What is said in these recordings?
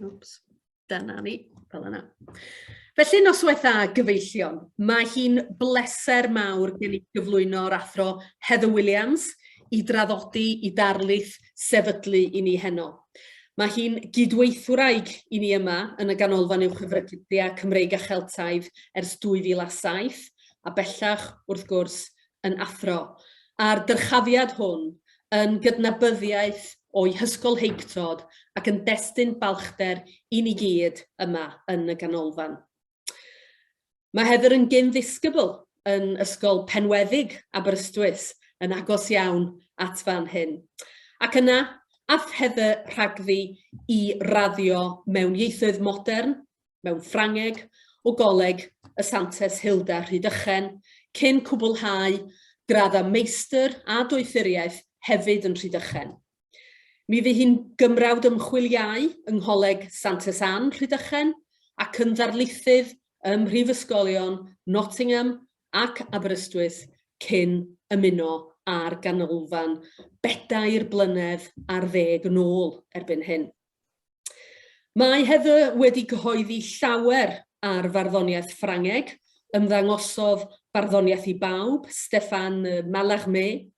Oops. Dyna ni, fel yna. Felly, noswaith dda, gyfeillion. Mae hi'n bleser mawr gen i gyflwyno'r athro Heather Williams i draddodi i darlith sefydlu i ni heno. Mae hi'n gydweithwraig i ni yma yn y Ganolfan Uwchgyfrydiau Cymreig a Cheltaidd ers 2007, a bellach, wrth gwrs, yn athro. A'r dyrchafiad hwn yn gydnabyddiaeth o'i hysgolheictod ac yn destun balchder i ni gyd yma yn y ganolfan. Mae Heather yn gyn-ddisgybl yn Ysgol Penweddig Aberystwyth, yn agos iawn at fan hyn. Ac yna, ath Heather rhagddi i raddio mewn ieithoedd modern mewn Ffrangeg o Goleg y Santes Hilda Rhydychen, cyn cwblhau graddau Meistr a Doethuriaeth hefyd yn Rhydychen. Mi fu hi'n gymrawd ymchwil iau yng Ngholeg Santes Ann, Rhydychen, ac yn ddarlithydd ym Mhrifysgolion Nottingham ac Aberystwyth cyn ymuno â'r ganolfan bedair blynedd ar ddeg yn ôl erbyn hyn. Mae Heather wedi cyhoeddi llawer ar farddoniaeth Ffrangeg, ymddangosodd Barddoniaeth i Bawb, Stéphane Mallarmé,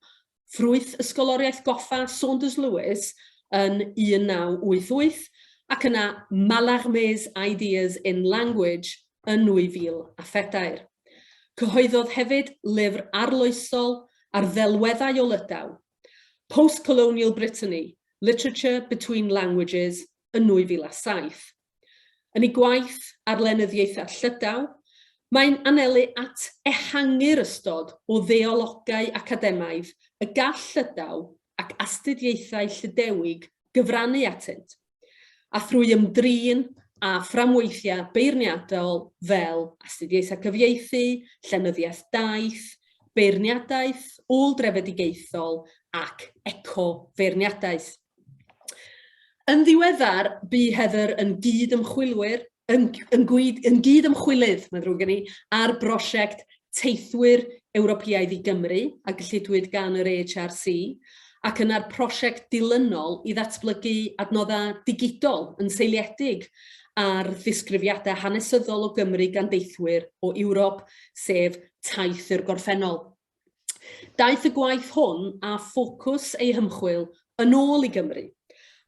ffrwyth Ysgoloriaeth Goffa Saunders Lewis yn 1988, ac yna Mallarmé's Ideas in Language yn 2004. Cyhoeddodd hefyd lyfr arloesol ar ddelweddau o Lydaw, Post-Colonial Brittany, Literature Between Languages yn 2007. Yn ei gwaith ar lenyddiaethau Llydaw, mae'n anelu at ehangu'r ystod o ddeologau academaidd y gall Llydaw ac astudiaethau Llydewig gyfrannu atynt, a thrwy ymdrin â fframweithiau beirniadol fel astudiaethau cyfieithu, llenyddiaeth daith, beirniadaeth ôl-drefedigaethol ac eco-feirniadaeth. Yn ddiweddar, bu Heather yn gyd-ymchwilwyr, yn, yn, gwyd, yn gyd-ymchwilydd, mae'n ddrwg gen i, ar brosiect Teithwyr Ewropeaidd i Gymru, a gyllidwyd gan yr AHRC, ac yna'r prosiect dilynol i ddatblygu adnoddau digidol yn seiliedig ar ddisgrifiadau hanesyddol o Gymru gan deithwyr o Ewrop, sef Taith i'r Gorffennol. Daeth y gwaith hwn â ffocws ei hymchwil yn ôl i Gymru,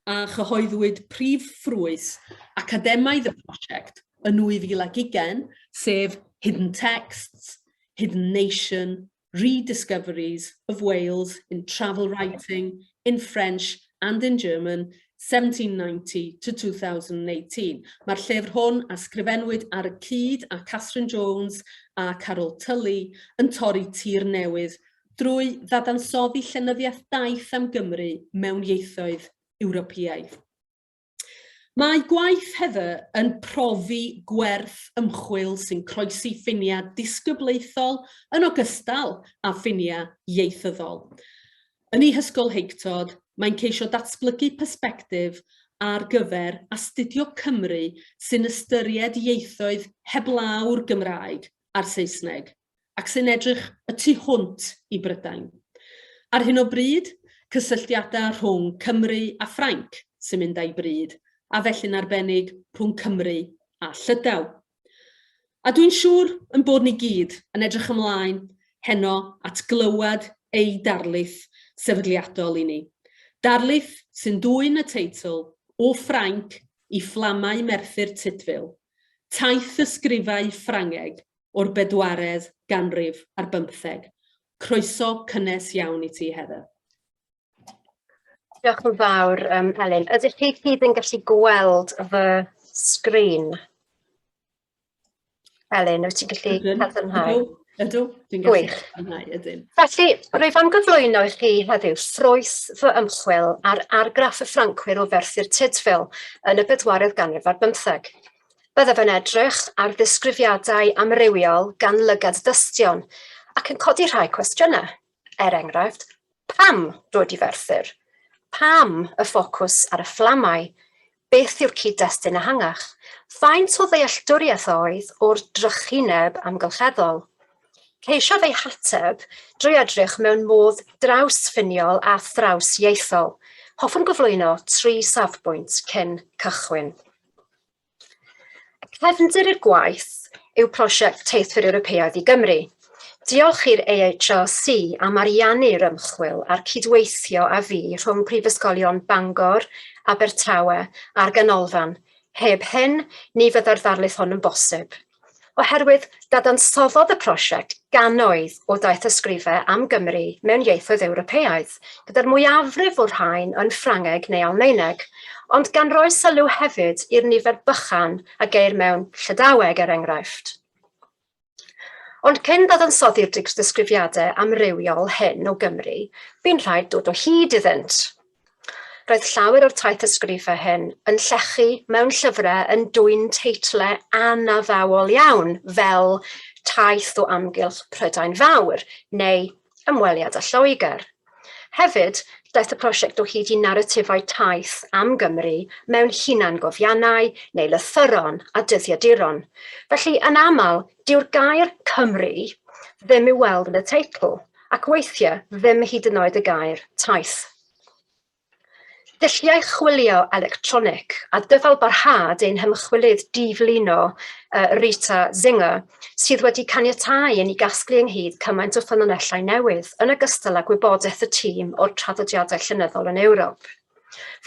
a chyhoeddwyd prif ffrwyth academaidd y prosiect yn 2020, sef Hidden Texts, Hidden Nation, Rediscoveries of Wales in Travel Writing in French and in German 1790 to 2018. Mae'r llyfr hwn, a sgrifennwyd ar y cyd â Catherine Jones a Carol Tully, yn torri tir newydd drwy ddadansoddi llenyddiaeth daith am Gymru mewn ieithoedd Ewropeaidd. Mae gwaith Heather yn profi gwerth ymchwil sy'n croesi ffiniau disgyblaethol yn ogystal â ffiniau ieithyddol. Yn ei hysgolheictod, mae'n ceisio datblygu persbectif ar gyfer astudio Cymru sy'n ystyried ieithoedd heblaw'r Gymraeg a'r Saesneg, ac sy'n edrych y tu hwnt i Brydain. Ar hyn o bryd, cysylltiadau rhwng Cymru a Ffrainc sy'n mynd â'i bryd, a felly'n arbennig rhwng Cymru a Llydaw. A dwi'n siŵr yn bod ni gyd yn edrych ymlaen heno at glywed ei darlith sefydliadol i ni. Darlith sy'n dwyn y teitl O Ffrainc i Fflamau Merthyr Tudful, Taith Ysgrifau Ffrangeg o'r bedwaredd ganrif ar bymtheg. Croeso cynnes iawn i ti, Heather. Diolch yn fawr, um, Elin. Ydych chi gyd yn gallu gweld fy sgrin? Elin, wyt ti'n gallu cadarnhau? Ydw, dwi'n gallu cadarnhau, ydyn. Felly, rwyf am gyflwyno i chi heddiw ffrwyth fy ymchwil ar argraff y Ffrancwyr o Ferthyr Tudful yn y bedwaredd ganrif ar bymtheg. Byddaf yn edrych ar ddisgrifiadau amrywiol gan lygad dystion ac yn codi rhai cwestiynau. Er enghraifft, pam dod i Ferthyr? Pam y ffocws ar y fflamau? Beth yw'r cyd-destun ehangach? Faint o ddealltwriaeth oedd o'r drychineb amgylcheddol? Ceisiaf ei hateb drwy edrych mewn modd drawsffiniol a thrawsieithol. Hoffwn gyflwyno tri safbwynt cyn cychwyn. Cefndir i'r gwaith yw prosiect Teithwyr Ewropeaidd i Gymru. Diolch i'r AHRC am ariannu'r ymchwil a'r cydweithio a fu rhwng prifysgolion Bangor, Abertawe a'r Ganolfan. Heb hyn, ni fyddai'r ddarlith hon yn bosib. Oherwydd dadansoddodd y prosiect gannoedd o daith-ysgrifau am Gymru mewn ieithoedd Ewropeaidd, gyda'r mwyafrif o'r rhain yn Ffrangeg neu Almaeneg, ond gan roi sylw hefyd i'r nifer bychan a geir mewn Llydaweg, er enghraifft. Ond cyn dadansoddi'r disgrifiadau amrywiol hyn o Gymru, bu'n rhaid dod o hyd iddynt. Roedd llawer o'r taith-ysgrifau hyn yn llechu mewn llyfrau yn dwyn teitlau anaddawol iawn fel Taith o Amgylch Prydain Fawr neu Ymweliad â Lloegr. Hefyd, daeth y prosiect o hyd i naratifau taith am Gymru mewn hunangofiannau neu lythyron a dyddiaduron. Felly, yn aml, dyw'r gair 'Cymru' ddim i'w weld yn y teitl, ac weithiau ddim hyd yn oed y gair 'taith'. Dulliau chwilio electronig a dyfalbarhad ein hymchwilydd diflino Rita Zinger sydd wedi caniatáu i ni gasglu ynghyd cymaint o ffynonellau newydd yn ogystal â gwybodaeth y tîm o'r traddodiadau llenyddol yn Ewrop.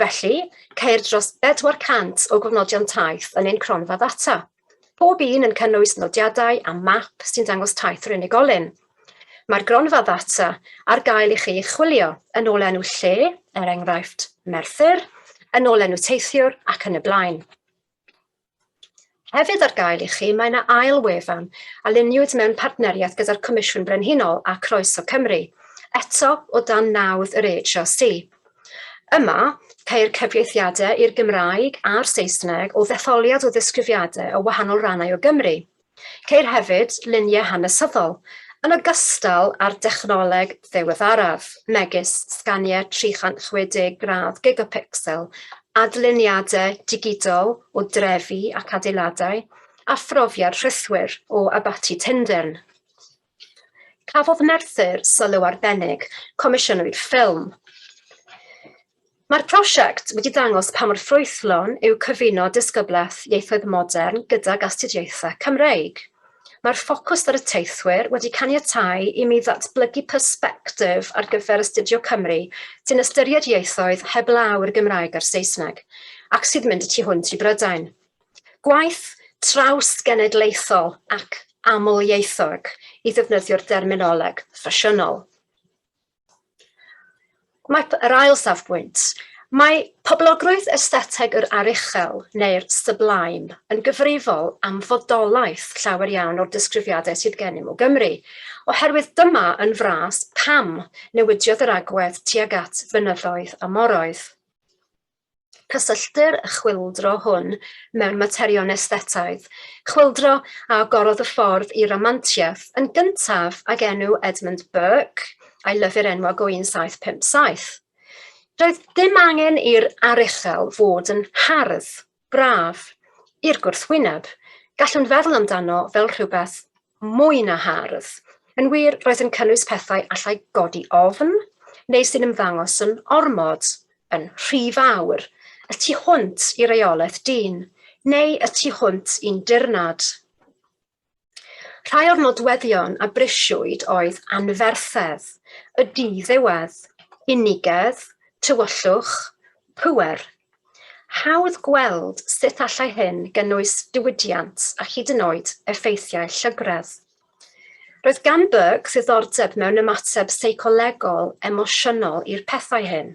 Felly, ceir dros 400 o gofnodion taith yn ein cronfa ddata. Pob un yn cynnwys nodiadau a map sy'n dangos taith yr unigolyn. Mae'r gronfa ddata ar gael i chi chwilio yn ôl enw lle, er enghraifft Merthyr, yn ôl enw teithiwr ac yn y blaen. Hefyd ar gael i chi, mae yna ail wefan a luniwyd mewn partneriaeth gyda'r Comisiwn Brenhinol a Croeso Cymru, eto o dan nawdd yr AHRC. Yma, ceir cyfieithiadau i'r Gymraeg a'r Saesneg o ddetholiad o ddisgrifiadau o wahanol rannau o Gymru. Ceir hefyd luniau hanesyddol, yn ogystal â'r dechnoleg ddiweddaraf, megis sganiau 360 gradd gigapixel, adluniadau digidol o drefi ac adeiladau, a phrofiad rhithwir o Abaty Tyndyrn. Cafodd Merthyr sylw arbennig, comisiynwyd ffilm. Mae'r prosiect wedi dangos pa mor ffrwythlon yw cyfuno disgyblaeth ieithoedd modern gydag astudiaethau Cymreig. Mae'r ffocws ar y teithwyr wedi caniatáu i mi ddatblygu persbectif ar gyfer astudio Cymru sy'n ystyried ieithoedd heblaw'r Gymraeg a'r Saesneg, ac sydd mynd y tu hwnt i Brydain. Gwaith traws-genedlaethol ac aml-ieithog, i ddefnyddio'r derminoleg ffasiynol. Mae yr ail safbwynt. Mae poblogrwydd estheteg yr aruchel neu'r sublime yn gyfrifol am fodolaeth llawer iawn o'r disgrifiadau sydd gennym o Gymru, oherwydd dyma yn fras pam newidiodd yr agwedd tuag at fynyddoedd a moroedd. Cysylltir y chwyldro hwn mewn materion esthetaidd, chwyldro a agorodd y ffordd i ramantiaeth yn gyntaf ag enw Edmund Burke a'i lyfr enwog o 1757. Doedd dim angen i'r aruchel fod yn hardd, braf, i'r gwrthwyneb, gallwn feddwl amdano fel rhywbeth mwy na hardd. Yn wir, roedd yn cynnwys pethau allai godi ofn, neu sy'n ymddangos yn ormod, yn rhy fawr, y tu hwnt i reolaeth dyn, neu y tu hwnt i'n dirnad. Rhai o'r nodweddion a brisiwyd oedd anferthedd, y di-ddiwedd, unigedd, tywyllwch, pŵer. Hawdd gweld sut allai hyn gynnwys diwydiant a hyd yn oed effeithiau llygredd. Roedd gan Burke ddiddordeb mewn ymateb seicolegol emosiynol i'r pethau hyn.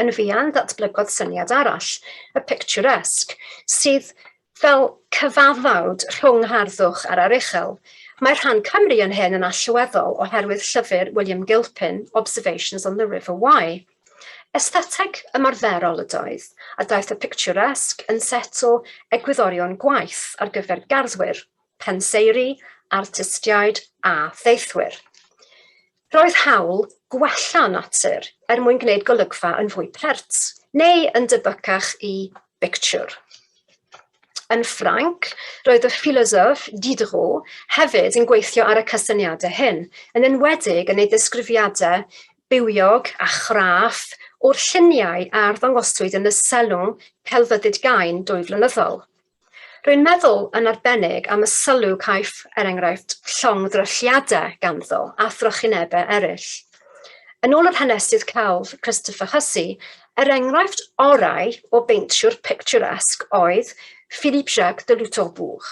Yn fuan datblygodd syniad arall, y picturesque, sydd fel cyfaddawd rhwng harddwch a'r aruchel. Mae rhan Cymru yn hyn yn allweddol oherwydd llyfr William Gilpin, Observations on the River Wye. Estheteg ymarferol ydoedd, a daeth y picturesque yn set o egwyddorion gwaith ar gyfer garddwyr, penseiri, artistiaid a theithwyr. Roedd hawl gwella natur er mwyn gwneud golygfa yn fwy pert, neu yn debycach i bictiwr. Yn Ffrainc, roedd y philosophe Diderot hefyd yn gweithio ar y cysyniadau hyn, yn enwedig yn ei ddisgrifiadau bywiog a chraff o'r lluniau a arddangoswyd yn y Salon Celfyddyd Gain dwyflynyddol. Rwy'n meddwl yn arbennig am y sylw caiff, er enghraifft, llongddrylliadau ganddo a thrychinebau eraill. Yn ôl yr hanesydd celf Christopher Hussey, yr enghraifft orau o beintiwr picturesque oedd Philippe Jacques de Lauterbourg,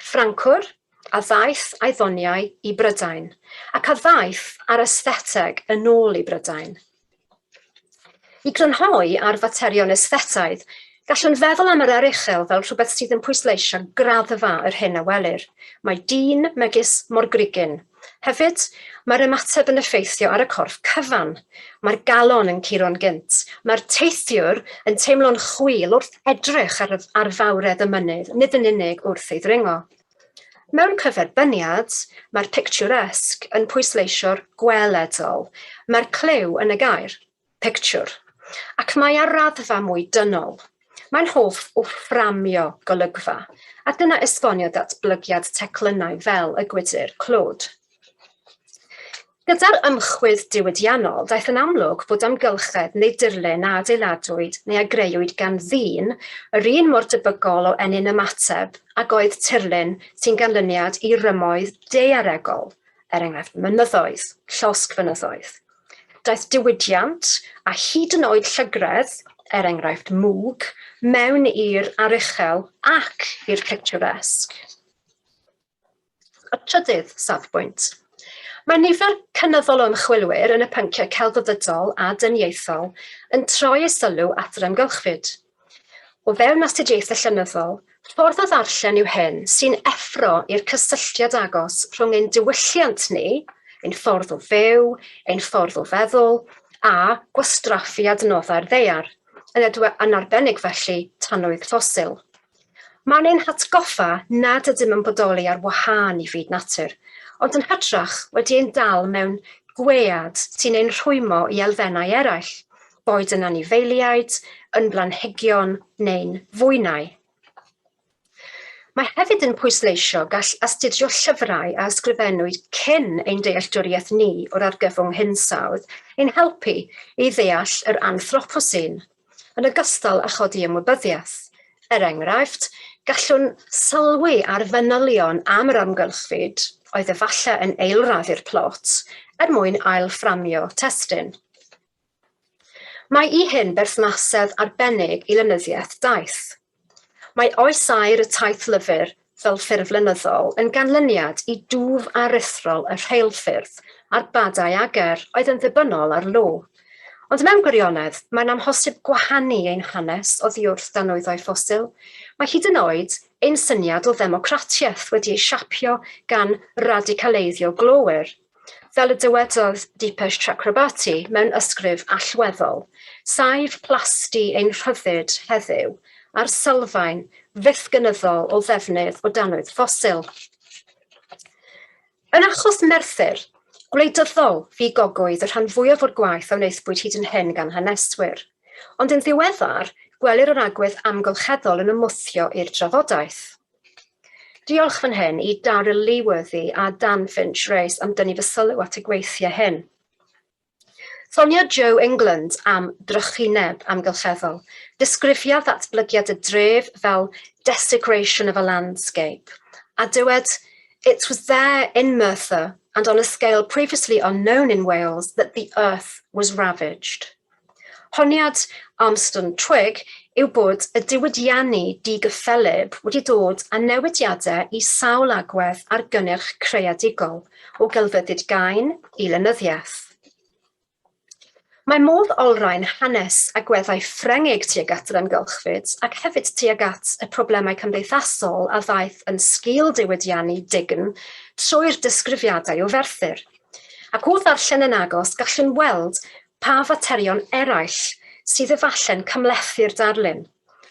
Ffrancwr a ddaeth â'i ddoniau i Brydain, ac a ddaeth â'r estheteg yn ôl i Brydain. I grynhoi ar faterion esthetaidd, gallwn feddwl am yr aruchel fel rhywbeth sydd yn pwysleisio graddfa yr hyn a welir. Mae dyn megis morgrugyn. Hefyd, mae'r ymateb yn effeithio ar y corff cyfan. Mae'r galon yn curo'n gynt. Mae'r teithiwr yn teimlo'n chwil wrth edrych ar, ar fawredd y mynydd, nid yn unig wrth ei ddringo. Mewn cyferbyniad, mae'r picturesque yn pwysleisio'r gweledol. Mae'r cliw yn y gair, pictiwr, ac mae ar raddfa mwy dynol. Mae'n hoff o fframio golygfa, a dyna esbonio datblygiad teclynnau fel y gwydr clod. Gyda'r ymchwydd diwydiannol, daeth yn amlwg bod amgylchedd neu dirlun a adeiladwyd neu a greuwyd gan ddyn yr un mor debygol o ennyn ymateb ag oedd tirlun sy'n ganlyniad i rymoedd daearegol, er enghraifft mynyddoedd, llosgfynyddoedd. Daeth diwydiant, a hyd yn oed llygredd, er enghraifft mwg, mewn i'r aruchel ac i'r picturesque. Y trydydd safbwynt. Mae nifer cynyddol o ymchwilwyr yn y pynciau celfyddydol a dyniaethol yn troi eu sylw at yr amgylchfyd. O fewn astudiaethau llenyddol, ffordd o ddarllen yw hyn sy'n effro i'r cysylltiad agos rhwng ein diwylliant ni, ein ffordd o fyw, ein ffordd o feddwl, a gwastraffu adnoddau'r ddaear, yn, yn arbennig felly tanwydd ffosil. Mae'n ein hatgoffa nad ydym yn bodoli ar wahân i fyd natur, ond yn hytrach wedi ein dal mewn gwead sy'n ein rhwymo i elfennau eraill, boed yn anifeiliaid, yn blanhigion neu'n fwynau. Mae hefyd yn pwysleisio gall astudio llyfrau a ysgrifennwyd cyn ein dealltwriaeth ni o'r argyfwng hinsawdd ein helpu i ddeall yr Anthropocene. yn ogystal â chodi ymwybyddiaeth. Er enghraifft, gallwn sylwi ar fanylion am yr amgylchfyd oedd efallai yn eilradd i'r plot er mwyn ail-fframio testun. Mae i hyn berthnasedd arbennig i lenyddiaeth daith. Mae oes aur y taith lyfr fel ffurf lenyddol yn ganlyniad i dwf aruthrol y rheilffyrdd a'r badau ager oedd yn ddibynnol ar lo. Ond mewn gwirionedd, mae'n amhosib gwahanu ein hanes oddi wrth danwyddau ffosil. Mae hyd yn oed ein syniad o ddemocratiaeth wedi ei siapio gan radicaleiddio glowyr. Fel y dywedodd Dipesh Chakrabarty mewn ysgrif allweddol, saif plasty ein rhyddid heddiw ar sylfaen fythgynyddol o ddefnydd o danwydd ffosil. Yn achos Merthyr, gwleidyddol fu gogwydd y rhan fwyaf o'r gwaith a wnaethpwyd hyd yn hyn gan haneswyr, ond yn ddiweddar gwelir yr agwedd amgylcheddol yn ymwthio i'r drafodaeth. Diolch fan hyn i Daryl Leeworthy a Dan Finch Rees am dynnu fy sylw at y gweithiau hyn. Sonia Joe England am drychineb amgylcheddol. Disgrifia ddatblygiad y dref fel desecration of a landscape, a dywed, It was there in Merthyr and on a scale previously unknown in Wales that the earth was ravaged. Honiad Armstrong Twigg yw bod y diwydiannu digyffelyb wedi dod â newidiadau i sawl agwedd ar gynnyrch creadigol, o gelfyddyd gain i lenyddiaeth. Mae modd olrhain hanes agweddau Ffrengig tuag at yr amgylchfyd ac hefyd tuag at y problemau cymdeithasol a ddaeth yn sgil diwydiannu dygn trwy'r disgrifiadau o Ferthyr. Ac o ddarllen yn agos, gallwn weld pa faterion eraill sydd efallai'n cymhlethu'r darlun.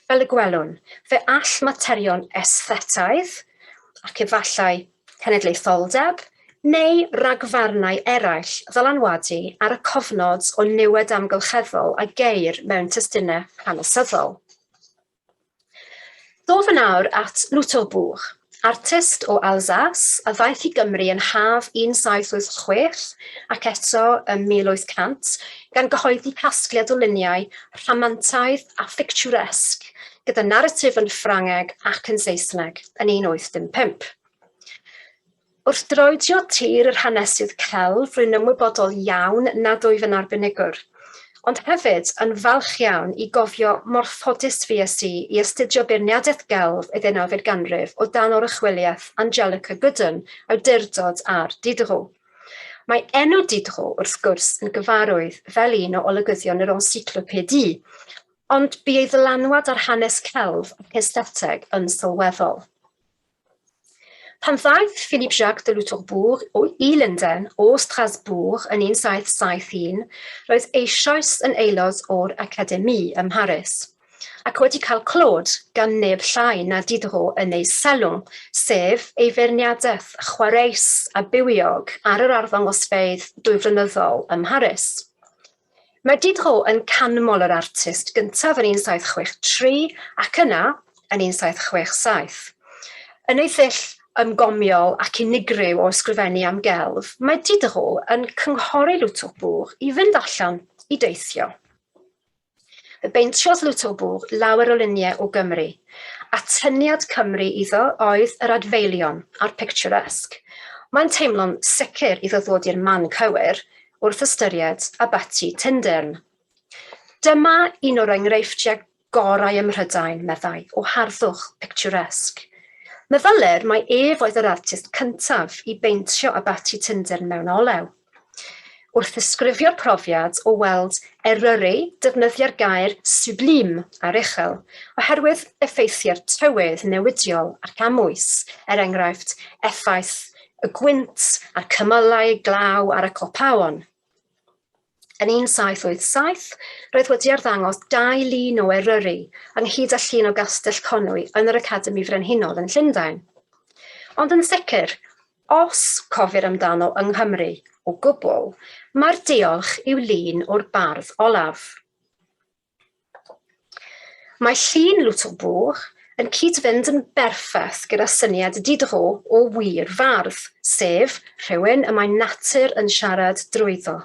Fel y gwelwn, fe all materion esthetaidd, ac efallai cenedlaetholdeb, neu ragfarnau eraill ddylanwadu ar y cofnod o niwed amgylcheddol a geir mewn testunau hanesyddol. Dof yn awr at Lauterbourg. Artist o Alsace a ddaeth i Gymru yn haf 1786 ac eto ym 1800, gan gyhoeddi casgliad o luniau rhamantaidd a phicturesque gyda naratif yn Ffrangeg ac yn Saesneg yn 1815. Wrth droedio tir yr hanesydd celf, rwy'n ymwybodol iawn nad wyf yn arbenigwr, ond hefyd yn falch iawn i gofio mor ffodus fues i i astudio beirniadaeth gelf y ddeunawfed ganrif o dan oruchwyliaeth Angelica Gooden, awdurdod ar Diderot. Mae enw Diderot, wrth gwrs, yn gyfarwydd fel un o olygyddion yr Encyclopédie, ond bu ei ddylanwad ar hanes celf ac estheteg yn sylweddol. Pan ddaeth Philippe Jacques de Lauterbourg o i Lundain o Strasbourg yn 1771, roedd eisoes yn aelod o'r Académie ym Mharis, ac wedi cael clod gan neb llai na Diderot yn ei Salon, sef ei feirniadaeth chwareus a bywiog ar yr arddangosfeydd dwyflynyddol ym Mharis. Mae Diderot yn canmol yr artist gyntaf yn 1763 ac yna yn 1767. Yn ei ddull ymgomiol ac unigryw o ysgrifennu am gelf, mae Diderot yn cynghori Lauterbourg i fynd allan i deithio. Fe beintiodd Lauterbourg lawer o luniau o Gymru. Atyniad Cymru iddo oedd yr adfeilion a'r picturesque. Mae'n teimlo'n sicr iddo ddod i'r man cywir, wrth ystyried Abaty Tyndyrn. Dyma un o'r enghreifftiau gorau ym Mhrydain, meddai, o harddwch picturesque. Meddylir mai ef oedd yr artist cyntaf i beintio Abaty Tyndyrn mewn olew. Wrth ddisgrifio'r profiad o weld Eryri, defnyddia'r gair sublime, aruchel, oherwydd effeithiau'r tywydd newidiol ac amwys, er enghraifft, effaith y gwynt a'r cymylau glaw ar y copaon. Yn 1787, roedd wedi arddangos dau lun o Eryri, ynghyd â llun o Gastell Conwy yn yr Academi Frenhinol yn Llundain. Ond yn sicr, os cofir amdano yng Nghymru o gwbl, mae'r diolch i'w lun o'r bardd olaf. Mae llun Lauterbourg yn cyd-fynd yn berffaith gyda syniad Diderot o wir fardd, sef rhywun y mae natur yn siarad drwyddo.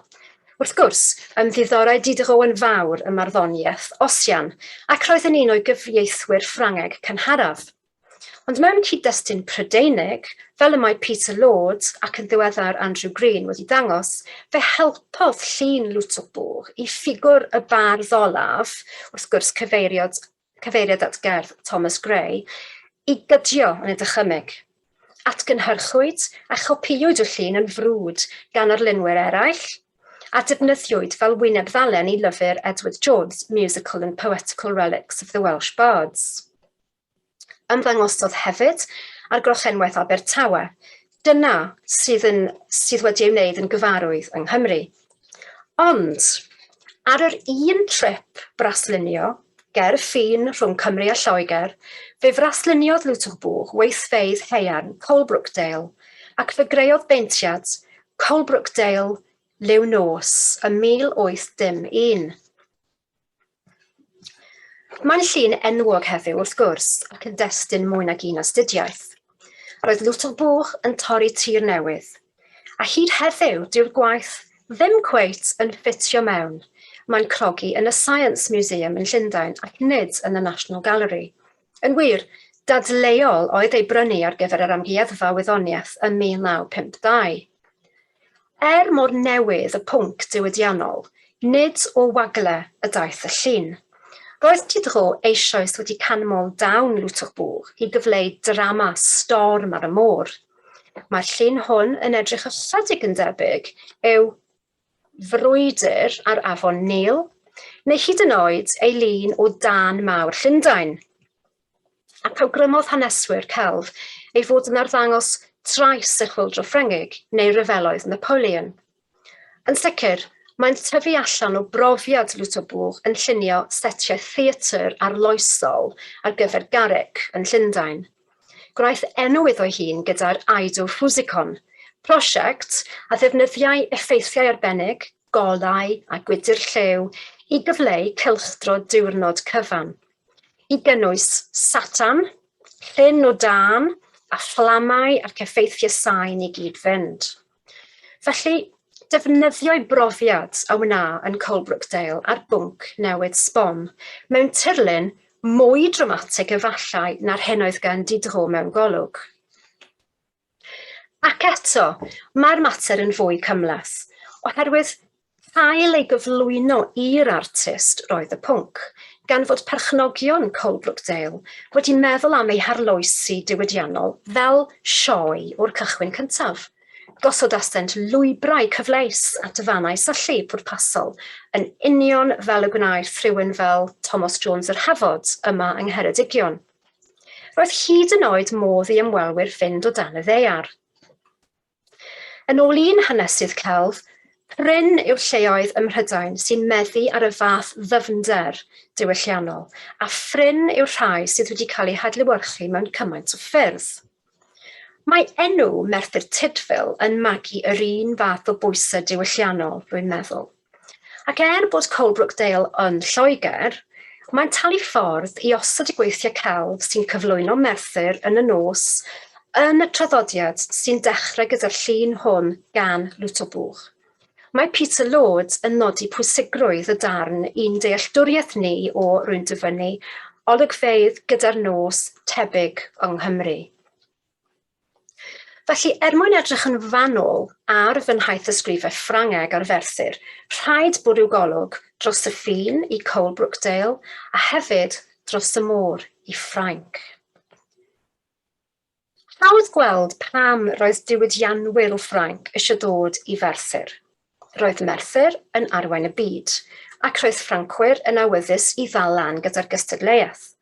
Wrth gwrs, ymddiddorai Diderot yn fawr ym marddoniaeth Ossian, ac roedd yn un o'i gyfieithwyr Ffrangeg cynharaf. Ond mewn cyd-destun Prydeinig, fel y mae Peter Lord ac yn ddiweddar Andrew Green wedi dangos, fe helpodd llun Lauterbourg i ffigwr y bardd olaf, wrth gwrs cyfeiriad, cyfeiriad at gerdd Thomas Gray, i gydio yn y dychymyg. Atgynhyrchwyd a chopïwyd y llun yn frwd gan arlunwyr eraill, a defnyddiwyd fel wyneb ddalen i lyfr Edward Jones, Musical and Poetical Relics of the Welsh Bards. Ymddangosodd hefyd ar grochenwaith Abertawe. Dyna sydd, yn, sydd wedi ei wneud yn gyfarwydd yng Nghymru. Ond, ar yr un trip braslunio, ger y ffin rhwng Cymru a Lloegr, fe frasluniodd Lauterbourg weithfeydd haearn Coalbrookdale ac fe greodd beintiad Coalbrookdale Liw Nos ym 1801. Mae'n llun enwog heddiw, wrth gwrs, ac yn destun mwy nag un astudiaeth. Roedd Lauterbourg yn torri tir newydd, a hyd heddiw dyw'r gwaith ddim cweit yn ffitio mewn, mae'n crogi yn y Science Museum yn Llundain ac nid yn y National Gallery. Yn wir, dadleuol oedd ei brynu ar gyfer yr Amgueddfa Wyddoniaeth ym 1952. Er mor newydd y pwnc diwydiannol, nid o wagle y daeth y llun. Roedd Diderot eisoes wedi canmol dawn Lauterbourg i gyfleu drama storm ar y môr. Mae'r llun hwn yn edrych ychydig yn debyg i'w frwydr ar afon Nil, neu hyd yn oed ei lun o dân mawr Llundain. Ac awgrymodd haneswyr celf ei fod yn arddangos trais y Chwyldro Ffrengig neu ryfeloedd Napoleon. Yn sicr, mae'n tyfu allan o brofiad Lauterbourg yn llunio setiau theatr arloesol ar gyfer Garrick yn Llundain. Gwnaeth enw iddo'i hun gyda'r Eidophysicon, prosiect a ddefnyddiai effeithiau arbennig, golau a gwydr lliw i gyfleu cylchdro diwrnod cyfan, i gynnwys Satan, llun o dân, a fflamau ac effeithiau sain i gyd fynd. Felly, defnyddio'i brofiad a wna yn Coalbrookdale ar bwnc newydd sbon, mewn tirlun mwy dramatig efallai na'r hyn oedd gan Diderot mewn golwg. Ac eto, mae'r mater yn fwy cymhleth, oherwydd cael ei gyflwyno i'r artist roedd y pwnc, gan fod perchnogion Coalbrookdale wedi meddwl am eu harloesi diwydiannol fel sioe o'r cychwyn cyntaf. Gosodasent lwybrau cyfleus at fannau syllu pwrpasol, yn union fel y gwnaeth rhywun fel Tomos Jones yr Hafod yma yng Ngheredigion. Roedd hyd yn oed modd i ymwelwyr fynd o dan y ddaear. Yn ôl un hanesydd celf, prin yw'r lleoedd ym Mhrydain sy'n meddu ar y fath ddyfnder diwylliannol, a phrin yw'r rhai sydd wedi cael eu hadlewyrchu mewn cymaint o ffyrdd. Mae enw Merthyr Tudful yn magu yr un fath o bwysau diwylliannol, rwy'n meddwl. Ac er bod Coalbrookdale yn Lloegr, mae'n talu ffordd i osod y gweithiau celf sy'n cyflwyno Merthyr yn y nos yn y traddodiad sy'n dechrau gyda'r llun hwn gan Lutobourg. Mae Peter Lord yn nodi pwysigrwydd y darn i'n dealltwriaeth ni o, rwy'n dyfynnu, olygfeydd gyda'r nos tebyg yng Nghymru. Felly, er mwyn edrych yn fanwl ar fy nhaith ysgrifau Ffrangeg ar Ferthyr, rhaid bwrw golwg dros y ffin i Coalbrookdale a hefyd dros y môr i Ffrainc. Hawdd gweld pam roedd diwydianwyr o Ffrainc eisiau dod i Ferthyr. Roedd Merthyr yn arwain y byd, ac roedd Ffrancwyr yn awyddus i ddal lan gyda'r gystadleuaeth.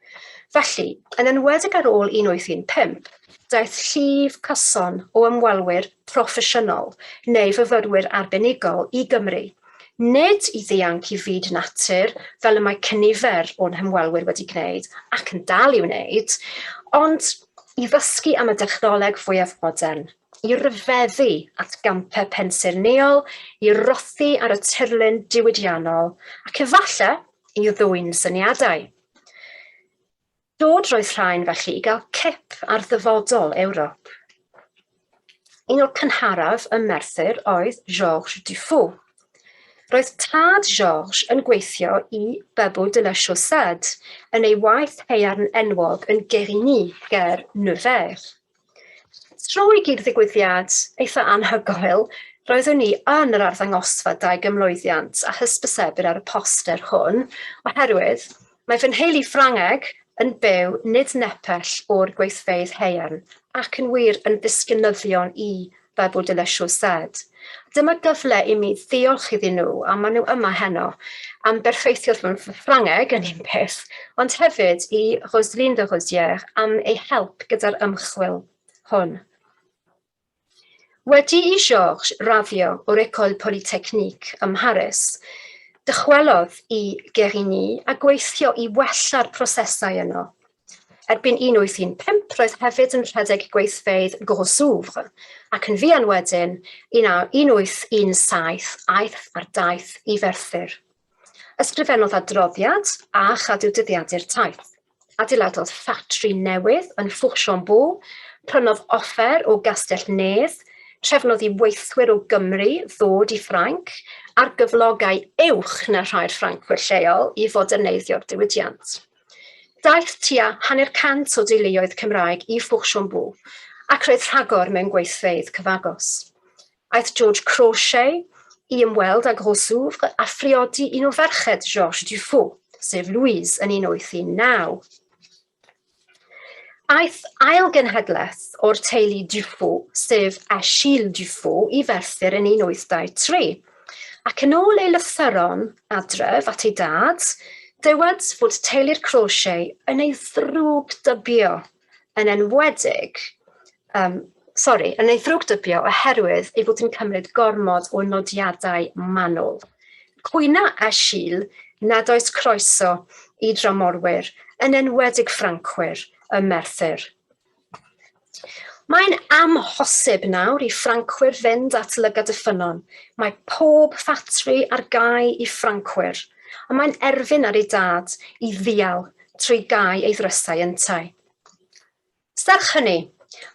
Felly, yn enwedig ar ôl 1815, daeth llif cyson o ymwelwyr proffesiynol neu fyfyrwyr arbenigol i Gymru, nid i ddianc i fyd natur, fel y mae cynifer o'n hymwelwyr wedi gwneud ac yn dal i wneud, ond i ddysgu am y dechnoleg fwyaf modern. i ryfeddu at gampau pensaernïol, i rothu ar y tirlun diwydiannol, ac efallai i ddwyn syniadau. Dod roedd rhain felly i gael cip ar ddyfodol Ewrop. Un o'r cynharaf ym Merthyr oedd Georges Dufault. Roedd tad Georges yn gweithio i Babou de la Chaussade yn ei waith haearn enwog yn Guérigny ger Nevers. Trwy gyd-ddigwyddiad eitha anhygoel, roeddwn i yn yr arddangosfa daugamlwyddiant a hysbysebir ar y poster hwn, oherwydd mae fy nheulu Ffrangeg yn byw nid nepell o'r gweithfeydd haearn ac yn wir yn ddisgynyddion i Babou de la Chaussade. Dyma gyfle i mi ddiolch iddyn nhw, a maen nhw yma heno, am berffeithio fy Ffrangeg yn un peth, ond hefyd i Roselyne de Rosière am ei help gyda'r ymchwil hwn. Wedi i Georges raddio o'r École Polytechnique ym Mharis, dychwelodd i Guérigny a gweithio i wella'r prosesau yno. Erbyn 1815 roedd hefyd yn rhedeg gweithfeydd Grossouvre, ac yn fuan wedyn, 1817, aeth ar daith i Ferthyr. Ysgrifennodd adroddiad a chadw dyddiadur taith. Adeiladodd ffatri newydd yn Fourchambault, prynodd offer o Gastell Nedd, trefnodd i weithwyr o Gymru ddod i Ffrainc ar gyflogau uwch na rhai'r Ffrancwyr lleol i foderneiddio'r diwydiant. Daeth tua 50 o deuluoedd Cymraeg i Fourchambault, ac roedd rhagor mewn gweithfeydd cyfagos. Aeth George Crawshay i ymweld â Grossouvre a phriodi un o ferched Georges Dufault, sef Louise, yn 1819. Aeth ail genhedlaeth o'r teulu Dufault, sef Achille Dufault, i Ferthyr yn 1823, ac yn ôl ei lythyron adref at ei dad, dywed fod teulu'r Crawshay yn ei ddrwgdybio, yn enwedig, um, sori, yn ei ddrwgdybio oherwydd ei fod yn cymryd gormod o nodiadau manwl. Cwyna Achille nad oes croeso i dramorwyr, yn enwedig Ffrancwyr, ym Merthyr. Mae'n amhosib nawr i Ffrancwyr fynd at lygad y ffynnon. Mae pob ffatri ar gau i Ffrancwyr, ond mae'n erfyn ar ei dad i ddial trwy gau ei ddrysau yntau. Serch hynny,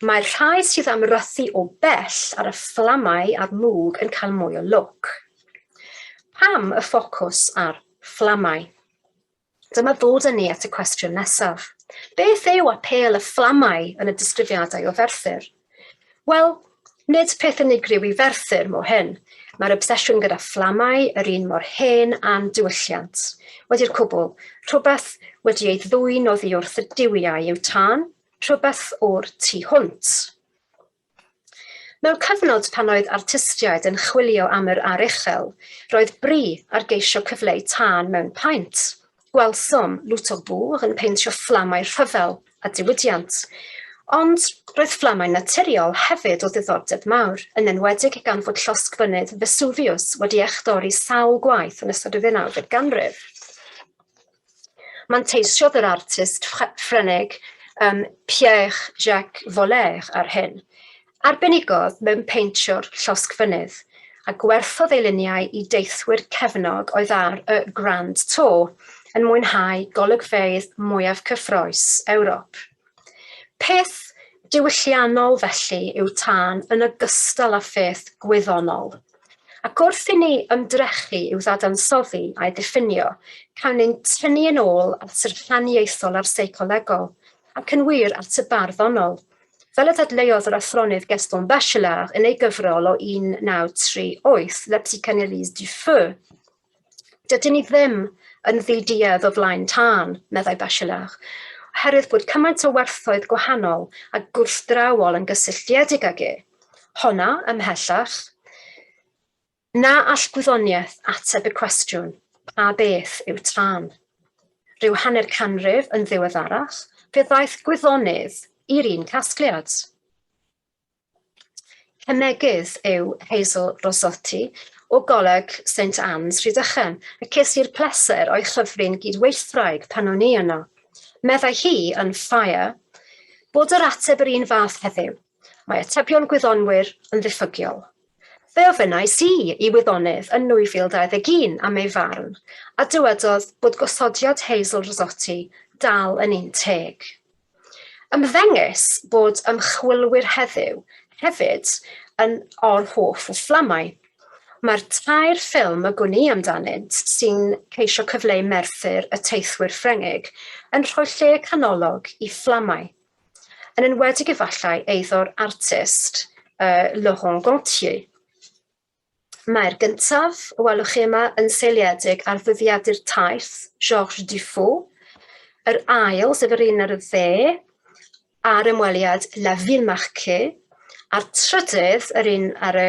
Mae'r rhai sydd am rythu o bell ar y fflamau a'r mwg yn cael mwy o lwc. Pam y ffocws ar fflamau? Dyma ddod â ni at y cwestiwn nesaf. Beth yw apêl y fflamau yn y disgrifiadau o Ferthyr? Wel, nid peth unigryw i Ferthyr mo hyn. Mae'r obsesiwn gyda fflamau yr un mor hen â'n diwylliant. Wedi'r cwbl, rhywbeth wedi ei ddwyn oddi wrth y duwiau yw tân, rhywbeth o'r tu hwnt. Mewn cyfnod pan oedd artistiaid yn chwilio am yr aruchel, roedd bri ar geisio cyfleu tân mewn paent. Gwelsom Lauterbourg yn peintio fflamau rhyfel a diwydiant. Ond roedd fflamau naturiol hefyd o ddiddordeb mawr, yn enwedig gan fod llosgfynydd Vesuvius wedi echdorri sawl gwaith yn ystod y ddeunawfed ganrif. Manteisiodd yr artist Ffrengig um, Pierre-Jacques Volaire ar hyn. Arbenigodd mewn peintio'r llosgfynydd, a gwerthodd ei luniau i deithwyr cefnog oedd ar y Grand Tour yn mwynhau golygfeydd mwyaf cyffrous Ewrop. Peth diwylliannol felly yw tân yn ogystal â pheth gwyddonol. Ac wrth i ni ymdrechu i'w ddadansoddi a'i ddiffinio, cawn ein tynnu yn ôl at yr haniaethol a'r seicolegol, ac yn wir at y barddonol. Fel y dadleuodd yr athronydd Gaston Bachelard yn ei gyfrol o 1938, La psychanalyse du feu, Dydyn ni ddim yn ddi-duedd o flaen tân, meddai Bachelard, oherwydd bod cymaint o werthoedd gwahanol a gwrthdrawol yn gysylltiedig ag e. Honna, ymhellach, na all gwyddoniaeth ateb y cwestiwn, pa beth yw tân? Rhyw hanner canrif yn ddiweddarach, fe ddaeth gwyddonydd i'r un casgliad. Cemegydd yw Hazel Rossotti o Goleg St Anne's, Rhydychen, a ces i'r pleser o'i chyfri'n gydweithwraig pan o'n i yno. Meddai hi yn Fire bod yr ateb yr un fath heddiw, mae atebion gwyddonwyr yn ddiffygiol. Fe ofynnais i i wyddonydd yn 2021 am ei farn, a dywedodd bod gosodiad Hazel Rossotti dal yn un teg. Ymddengys bod ymchwilwyr heddiw hefyd yn or-hoff o fflamau. Mae'r tair ffilm y gwn i amdanynt sy'n ceisio cyfleu Merthyr y teithwyr Ffrengig yn rhoi lle canolog i fflamau, yn enwedig efallai eiddo'r artist uh, Laurent Gantier. Mae'r gyntaf, y welwch chi yma, yn seiliedig ar ddyddiadur taith Georges Dufault. Yr ail, sef yr un ar y dde, ar ymweliad La Ville Marquée, a'r trydydd, yr un ar y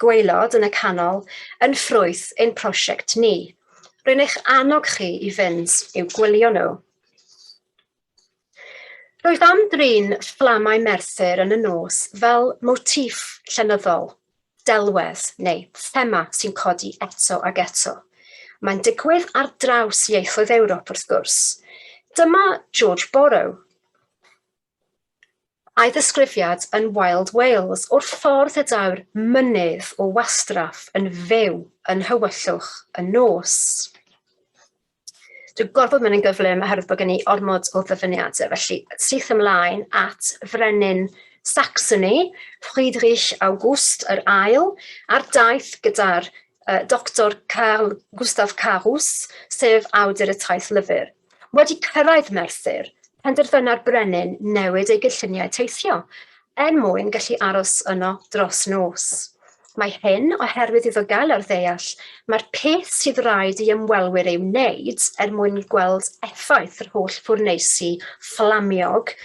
gwaelod yn y canol, yn ffrwyth ein prosiect ni. Rwy'n eich annog chi i fynd i'w gwylio nhw. Rwyf am drin fflamau Merthyr yn y nos fel motif llenyddol, delwedd neu thema sy'n codi eto ag eto. Mae'n digwydd ar draws ieithoedd Ewrop wrth gwrs. Dyma George Borrow a'i ddisgrifiad yn Wild Wales o'r ffordd y daw'r mynydd o wastraff yn fyw yn nhywyllwch y nos. Dwi'n gorfod mynd yn gyflym oherwydd bod gen i ormod o ddyfyniadau, felly syth ymlaen at frenin Saxony, Friedrich August yr Ail, ar daith gyda'r uh, Dr Carl Gustav Carus, sef awdur y taith lyfr. Wedi cyrraedd Merthyr, penderfyna'r brenin newid ei gynlluniau teithio, er mwyn gallu aros yno dros nos. Mae hyn oherwydd iddo gael ar ddeall mae'r peth sydd raid i ymwelwyr ei wneud er mwyn gweld effaith yr holl ffwrneisi fflamiog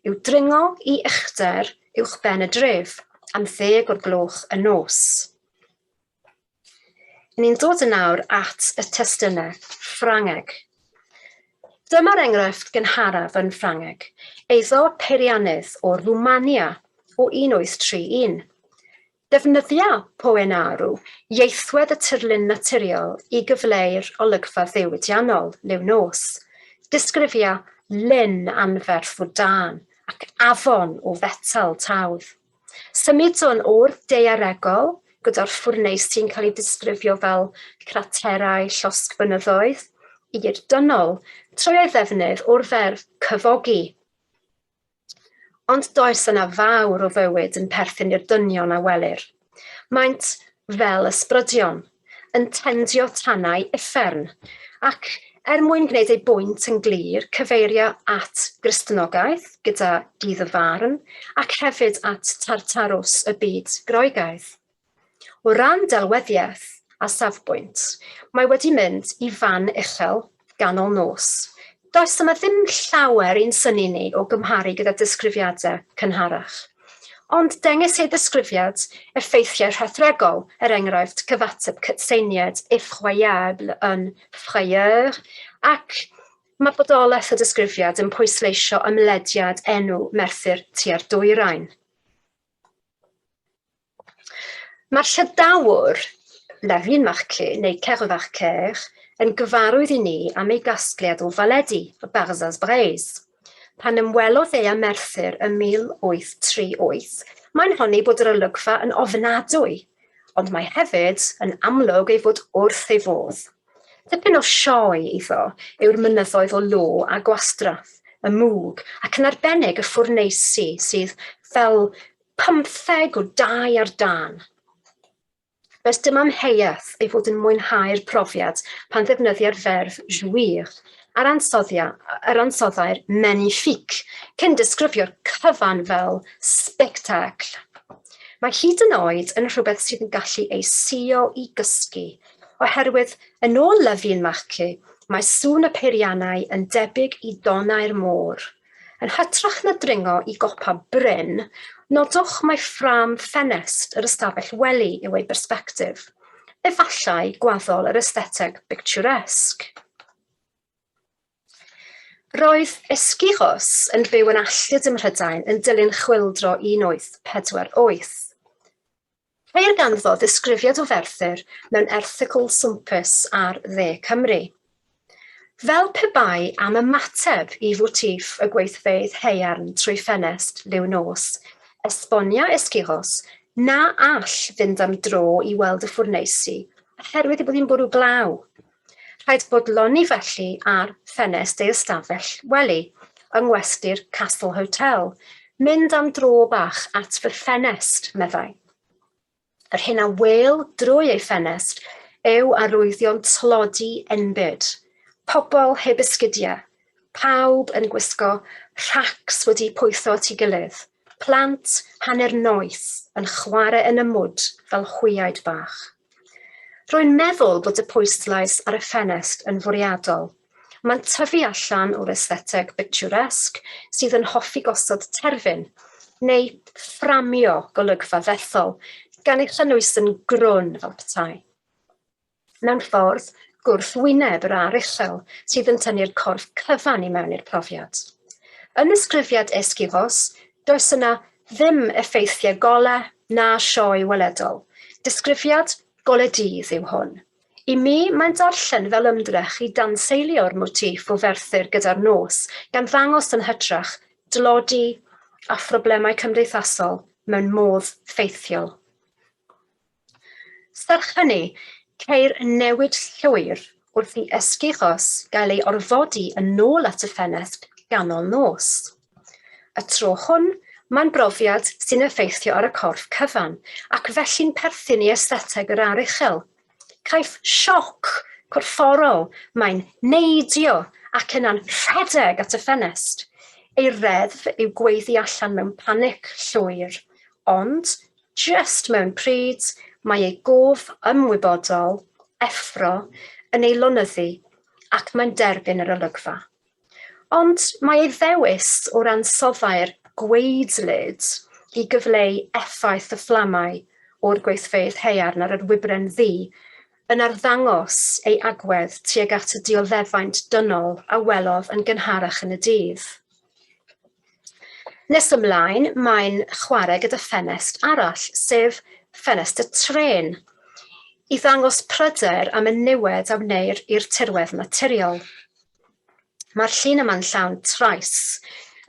yw dringo i uchder uwchben y dref am ddeg o'r gloch y nos. Ni'n dod yn awr at y testunau Ffrangeg. Dyma'r enghraifft gynharaf yn Ffrangeg, eiddo peiriannydd o Rwmania o 1831. Defnyddia Poenaru ieithwedd y tirlun naturiol i gyfleu'r olygfa ddiwydiannol liw nos. Disgrifia lyn anferth o dân ac afon o fetel tawdd. Symudwn o'r daearegol, gyda'r ffwrneisi'n cael ei disgrifio fel craterau llosgfynyddoedd, i'r dynol, trwy ei ddefnydd o'r ferf cyfogi. Ond does yna fawr o fywyd yn perthyn i'r dynion a welir. Maent fel ysbrydion, yn tendio tanau uffern, ac er mwyn gwneud ei bwynt yn glir, cyfeiria at Gristnogaeth gyda Dydd y Farn ac hefyd at Tartarws y byd Groegaidd. O ran delweddiaeth a safbwynt, mae wedi mynd i fan uchel ganol nos. Does yma ddim llawer i'n synnu ni o gymharu gyda disgrifiadau cynharach. Ond dengys ei ddisgrifiad effeithiau rhethregol, er enghraifft cyfateb cytseiniad effroyable yn frayeur, ac mae bodolaeth y disgrifiad yn pwysleisio ymlediad enw Merthyr tua'r dwyrain. Mae'r Llydawr, La Ville-Marquée neu Kervarker, yn gyfarwydd i ni am ei gasgliad o faledi, y Barzaz Breiz. Pan ymwelodd e â Merthyr ym 1838, mae'n honni bod yr olygfa yn ofnadwy, ond mae hefyd yn amlwg ei fod wrth ei fodd. Tipyn o sioe iddo yw'r mynyddoedd o lo a gwastraff, y mwg, ac yn arbennig y ffwrneisi sydd fel pymtheg o dai ar dân. Does dim amheuaeth ei fod yn mwynhau'r profiad pan ddefnyddia'r ferf jouir a'r yr ansoddair magnifique cyn disgrifio'r cyfan fel spectacle. Mae hyd yn oed yn rhywbeth sydd yn gallu ei suo i gysgu, oherwydd yn ôl Levy and Marquet, mae sŵn y peiriannau yn debyg i donnau'r môr. Yn hytrach na dringo i gopa bryn, nodwch mai ffrâm ffenest yr ystafell wely yw ei bersbectif, efallai gwaddol yr estheteg bictiwrésg. Roedd Esquiros yn byw yn alltud ym Mhrydain yn dilyn chwyldro 1848. Ceir ganddo ddisgrifiad o Ferthyr mewn erthygl swmpus ar Dde Cymru. Fel pe bai am ymateb i fotif y gweithfeydd haearn trwy ffenest liw nos, esbonia Esquiros na all fynd am dro i weld y ffwrneisi oherwydd ei bod hi'n bwrw glaw. Rhaid bodloni felly ar ffenest ei ystafell wely yng ngwesty'r Castle Hotel. Mynd am dro bach at fy ffenest, meddai. Yr hyn a wêl drwy ei ffenest yw arwyddion tlodi enbyd, pobl heb esgidiau, pawb yn gwisgo rhacs wedi pwytho at ei gilydd, plant hanner noeth yn chwarae yn y mwd fel hwyaid bach. Rwy'n meddwl bod y pwyslais ar y ffenest yn fwriadol. Mae'n tyfu allan o'r estheteg bictiwrésg sydd yn hoffi gosod terfyn, neu fframio golygfa ddethol, gan ei chynnwys yn grwn fel petai. Mewn ffordd, gwrthwyneb yr aruchel sydd yn tynnu'r corff cyfan i mewn i'r profiad. Yn ysgrifiad Esquiros, does yna ddim effeithiau golau na sioe weledol. Disgrifiad golau dydd yw hwn. I mi, mae'n darllen fel ymdrech i danseilio'r motif o Ferthyr gyda'r nos, gan ddangos yn hytrach dlodi a phroblemau cymdeithasol mewn modd ffeithiol. Serch hynny, ceir newid llwyr wrth i Esquiros gael ei orfodi yn ôl at y ffenest ganol nos. Y tro hwn, mae'n brofiad sy'n effeithio ar y corff cyfan, ac felly'n perthyn i estheteg yr aruchel. Caiff sioc corfforol, mae'n neidio ac yna'n rhedeg at y ffenest. Ei reddf yw gweiddi allan mewn panic llwyr, ond Jyst mewn pryd, mae ei gof ymwybodol, effro, yn ei lonyddu ac mae'n derbyn yr olygfa. Ond mae ei ddewis o'r ansoddair gwaedlyd i gyfleu effaith y fflamau o'r gweithfeydd haearn ar yr wybren ddu yn arddangos ei agwedd tuag at y dioddefaint dynol a welodd yn gynharach yn y dydd. Nes ymlaen, mae'n chwarae gyda ffenest arall, sef ffenest y trên, i ddangos pryder am y niwed a wneir i'r tirwedd naturiol. Mae'r llun yma'n llawn trais,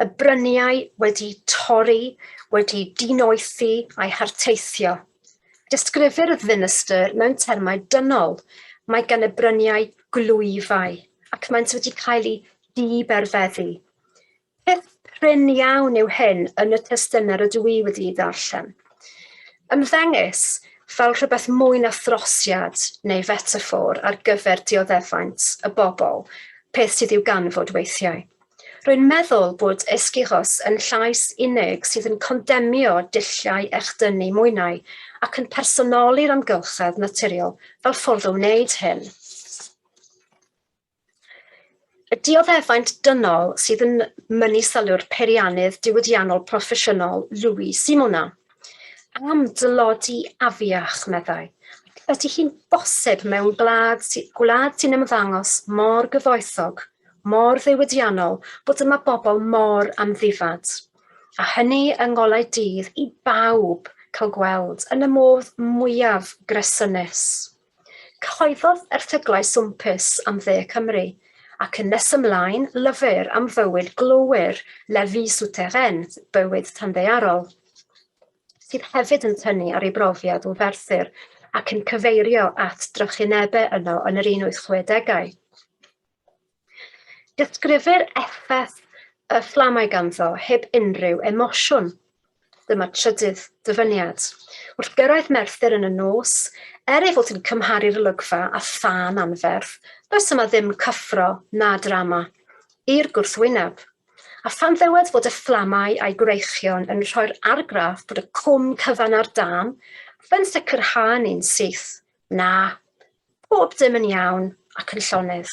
y bryniau wedi torri, wedi dinoethi a'i harteithio. Disgrifir y ddinistr mewn termau dynol, mae gan y bryniau glwyfau, ac maent wedi cael eu diberfeddu. Peth Prin iawn yw hyn yn y testunau rydw i wedi'u darllen. Ymddengys fel rhywbeth mwy na throsiad neu fetaffor ar gyfer dioddefaint y bobl, peth sydd i'w ganfod weithiau. Rwy'n meddwl bod Esquiros yn llais unig sydd yn condemio dulliau echdynnu mwynau ac yn personoli'r amgylchedd naturiol fel ffordd o wneud hyn. Y dioddefaint dynol sydd yn mynnu sylw'r peiriannydd diwydiannol proffesiynol Louis Simonin. Am dylodi afiach, meddai. Ydy hi'n bosib mewn gwlad, gwlad sy'n ymddangos mor gyfoethog, mor ddiwydiannol, bod yma bobl mor amddifad? A hynny yng ngolau dydd i bawb cael gweld yn y modd mwyaf gresynus. Cyhoeddodd erthyglau swmpus am Dde Cymru, ac yn nes ymlaen lyfr am fywyd glowyr La Vie Souterraine, Bywyd Tanddaearol, sydd hefyd yn tynnu ar ei brofiad o Ferthyr ac yn cyfeirio at drychinebau yno yn yr 1860au. Disgrifir effaith y fflamau ganddo heb unrhyw emosiwn. Dyma trydydd dyfyniad. Wrth gyrraedd Merthyr yn y nos, er ei fod yn cymharu'r olygfa â thân anferth, does yma ddim cyffro na drama. I'r gwrthwyneb. A phan ddywed fod y fflamau a'i gwreichion yn rhoi'r argraff bod y cwm cyfan ar dân, fe'n sicrhau ni'n syth. Na, Pob dim yn iawn ac yn llonydd.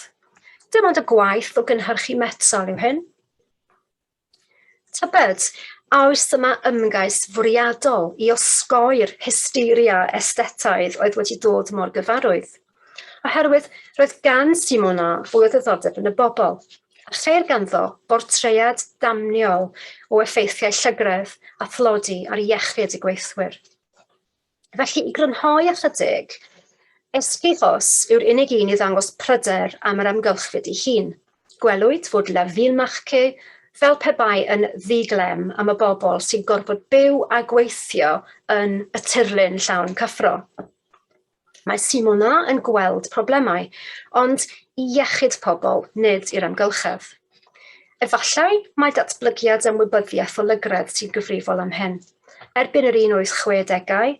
Dim ond y gwaith o gynhyrchu metal yw hyn. Tybed, a oes yma ymgais fwriadol i osgoi'r hysteria estetaidd oedd wedi dod mor gyfarwydd? Oherwydd roedd gan Simona fwy o ddiddordeb yn y bobl, a cheir ganddo bortread damniol o effeithiau llygredd a thlodi ar iechyd y gweithwyr. Felly, i grynhoi ychydig, Esquiros yw'r unig un i ddangos pryder am yr amgylchfyd ei hun. Gwelwyd fod La Villemarqué fel pe bai yn ddi-glem am y bobl sy'n gorfod byw a gweithio yn y tirlun llawn cyffro. Mae Simona yn gweld problemau, ond i iechyd pobl, nid i'r amgylchedd. Efallai mai datblygiad ymwybyddiaeth o lygredd sy'n gyfrifol am hyn. Erbyn yr 1860au,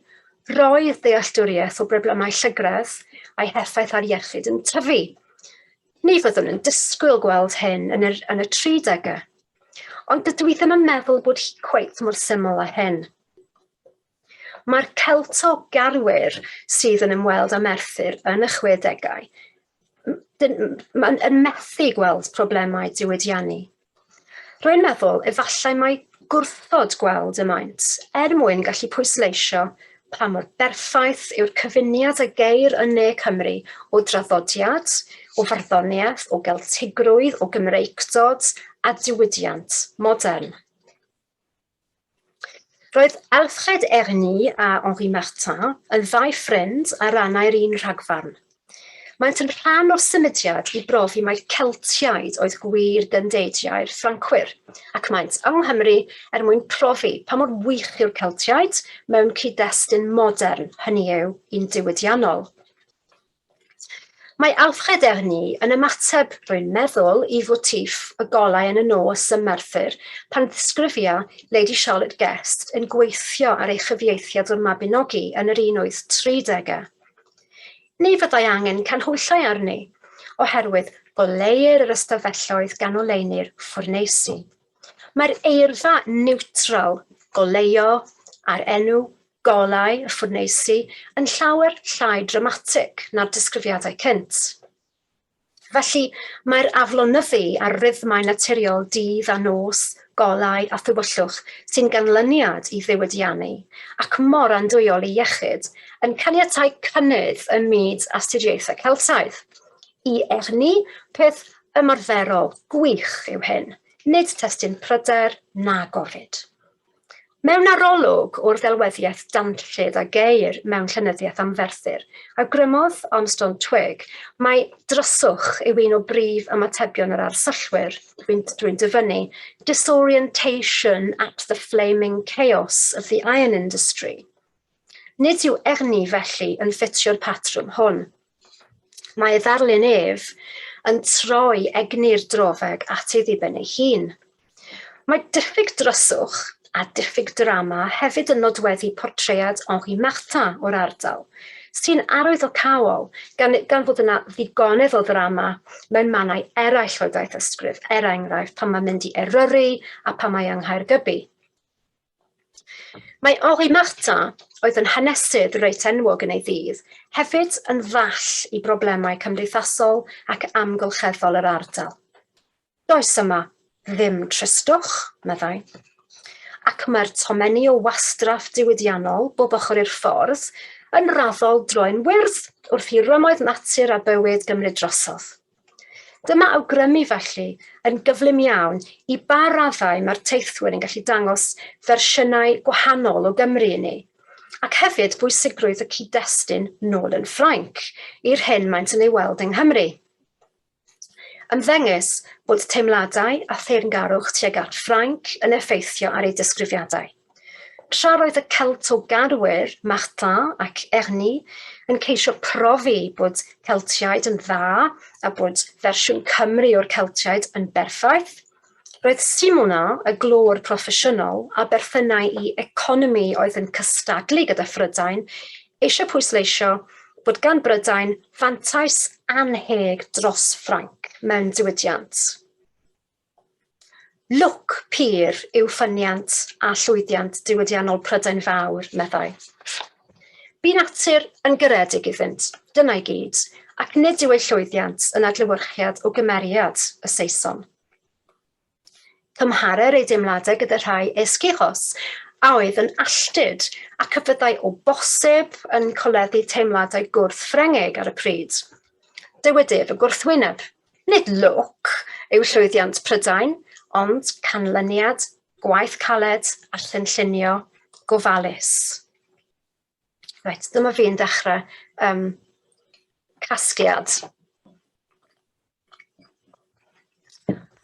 roedd dealltwriaeth o broblemau llygredd a'i heffaith ar iechyd yn tyfu. Ni fyddwn yn disgwyl gweld hyn yn yr, yn y 30au. Ond dydw i ddim yn meddwl bod hi cweit mor syml â hyn. Mae'r Celto-garwyr sydd yn ymweld â Merthyr yn y chwedegau yn yn methu gweld problemau diwydiannu. Rwy'n meddwl efallai mai gwrthod gweld y maent er mwyn gallu pwysleisio pa mor berffaith yw'r cyfuniad a geir yn Ne Cymru o draddodiad, o farddoniaeth, o Geltigrwydd, o Gymreictod a diwydiant modern. Roedd Alfred Erny a Henri Martin yn ddau ffrind a rannai'r un rhagfarn. Maent yn rhan o'r symudiad i brofi mai Celtiaid oedd gwir gyndeidiau'r Ffrancwyr, ac maent yng Nghymru er mwyn profi pa mor wych yw'r Celtiaid mewn cyd-destun modern, hynny yw, un diwydiannol. Mae Alfred Erny yn ymateb, rwy'n meddwl, i fotiff y golau yn y nos ym Merthyr pan ddisgrifia Lady Charlotte Guest yn gweithio ar ei chyfieithiad o'r Mabinogi yn yr 1830au. Ni fyddai angen canhwyllau arni, oherwydd goleuir yr ystafelloedd gan oleuni'r ffwrneisi. Mae'r eirfa niwtral, goleuo, a'r enw golau y ffwrneisi yn llawer llai dramatig na'r disgrifiadau cynt. Felly, mae'r aflonyddu ar rythmau naturiol dydd a nos, golau a thywyllwch sy'n ganlyniad i ddiwydiannu ac mor andwyol i iechyd yn caniatáu cynnydd ym myd astudiaethau Celtaidd. I Erni, peth ymarferol gwych yw hyn, nid testun pryder na gofid. Mewn arolwg o'r ddelweddiaeth danllyd a geir mewn llenyddiaeth am Ferthyr, awgrymodd Armstrong Twigg mai dryswch yw un o brif ymatebion yr arsyllwyr, dwi'n dwi dyfynnu, disorientation at the flaming chaos of the iron industry. Nid yw Erni felly yn ffitio'r patrwm hwn. Mae ei ddarlun ef yn troi egni'r drofeg at ei ddiben ei hun. Mae diffyg dryswch a diffyg drama hefyd yn nodweddu portread Henri Martin o'r ardal, sy'n arwyddocaol gan, gan fod yna ddigonedd o ddrama mewn mannau eraill o'i daith ysgrif, er enghraifft pan mae'n mynd i Eryri a pan mae yng Nghaergybi. Mae Henri Martin, oedd yn hanesydd reit enwog yn ei ddydd, hefyd yn ddall i broblemau cymdeithasol ac amgylcheddol yr ardal. Does yma ddim tristwch, meddai. Ac mae'r tomenni o wastraff diwydiannol bob ochr i'r ffordd yn raddol droi'n wyrdd wrth i rymoedd natur a bywyd gymryd drosodd. Dyma awgrymu felly yn gyflym iawn i ba raddau mae'r teithwyr yn gallu dangos fersiynau gwahanol o Gymru i ni, ac hefyd bwysigrwydd y cyd-destun nôl yn Ffrainc i'r hyn maent yn ei weld yng Nghymru. Ymddengys bod teimladau a theyrngarwch tuag at Ffrainc yn effeithio ar ei disgrifiadau. Tra roedd y Celtogarwyr, Martin ac Erny, yn ceisio profi bod Celtiaid yn dda a bod fersiwn Cymru o'r Celtiaid yn berffaith, roedd Simonin, y glöwr proffesiynol a berthynai i economi oedd yn cystadlu gyda Phrydain, eisiau pwysleisio bod gan Brydain fantais annheg dros Ffrainc mewn diwydiant. Lwc pur yw ffyniant a llwyddiant diwydiannol Prydain Fawr, meddai. Bu natur yn garedig iddynt, dyna i gyd, ac nid yw eu llwyddiant yn adlewyrchiad o gymeriad y Saeson. Cymharer ei deimladau gyda rhai Esquiros, a oedd yn alltud ac a fyddai o bosib yn coleddu teimladau gwrth-Ffrengig ar y pryd. Dywed ef y gwrthwyneb. Nid lwc yw llwyddiant Prydain, ond canlyniad gwaith caled a chynllunio gofalus. Reit, dyma fi'n dechrau um, casgliad.